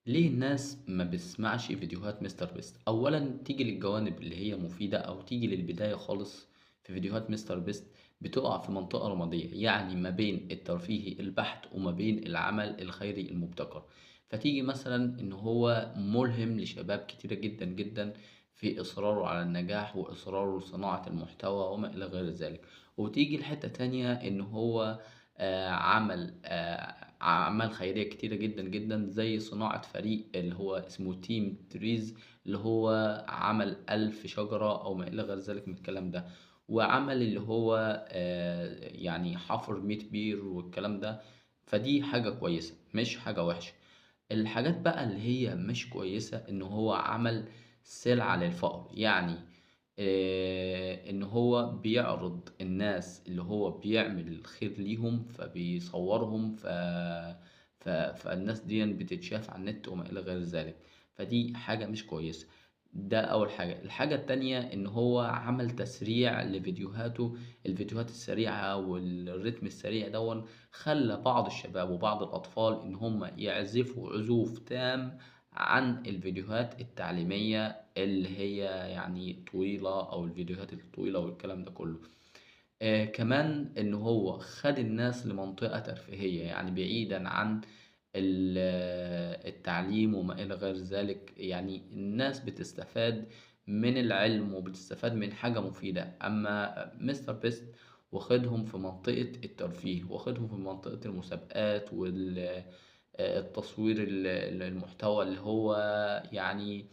ليه الناس ما بتسمعش فيديوهات مستر بيست؟ اولا تيجي للجوانب اللي هي مفيدة، او تيجي للبداية خالص في فيديوهات مستر بيست بتقع في منطقة رمادية، يعني ما بين الترفيهي البحت وما بين العمل الخيري المبتكر. فتيجي مثلا ان هو ملهم لشباب كتيرة جدا جدا في اصراره على النجاح واصراره لصناعة المحتوى وما الى غير ذلك. وتيجي لحتة تانية ان هو عمل أعمال خيرية كتيرة جدا جدا، زي صناعة فريق اللي هو اسمه Team Trees، اللي هو عمل 1000 شجرة أو ما إلى غير ذلك من الكلام ده، وعمل اللي هو يعني حفر 100 بير والكلام ده. فدي حاجة كويسة مش حاجة وحشة. الحاجات بقى اللي هي مش كويسة إن هو عمل سلعة للفقر، يعني إن هو بيعرض الناس اللي هو بيعمل الخير ليهم فبيصورهم، فالناس دي بتتشاف على النت وما إلى غير ذلك، فدي حاجة مش كويسة. ده أول حاجة. الحاجة التانية إن هو عمل تسريع لفيديوهاته، الفيديوهات السريعة والريتم السريع دون خلى بعض الشباب وبعض الأطفال إن هم يعزفوا عزوف تام عن الفيديوهات التعليمية اللي هي يعني طويلة، أو الفيديوهات الطويلة والكلام ده كله. كمان إن هو خد الناس لمنطقة ترفيهية، يعني بعيدا عن التعليم وما إلى غير ذلك. يعني الناس بتستفاد من العلم وبتستفاد من حاجة مفيدة، أما مستر بيست واخدهم في منطقة الترفيه، واخدهم في منطقة المسابقات والتصوير المحتوى اللي هو يعني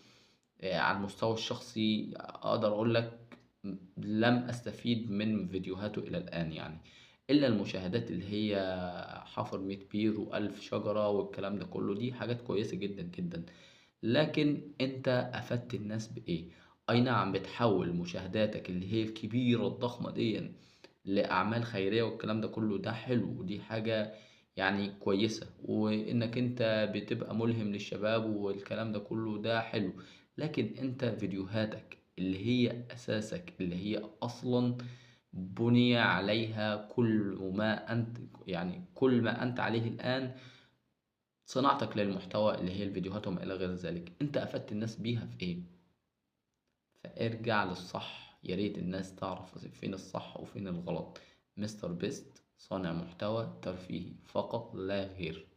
على المستوى الشخصي أقدر أقول لك لم أستفيد من فيديوهاته إلى الآن، يعني إلا المشاهدات اللي هي حفر 100 بير و1000 شجرة والكلام ده كله، دي حاجات كويسة جدا جدا. لكن أنت أفدت الناس بإيه؟ أي نعم بتحول مشاهداتك اللي هي الكبيرة الضخمة دي لأعمال خيرية والكلام ده كله، ده حلو ودي حاجة يعني كويسة، وإنك أنت بتبقى ملهم للشباب والكلام ده كله ده حلو. لكن أنت فيديوهاتك اللي هي أساسك، اللي هي أصلا بني عليها كل ما أنت، يعني كل ما أنت عليه الآن، صناعتك للمحتوى اللي هي الفيديوهات وما إلى غير ذلك، أنت أفدت الناس بيها في إيه؟ فارجع للصح. يا ريت الناس تعرف فين الصح وفين الغلط. مستر بيست صانع محتوى ترفيهي فقط لا غير.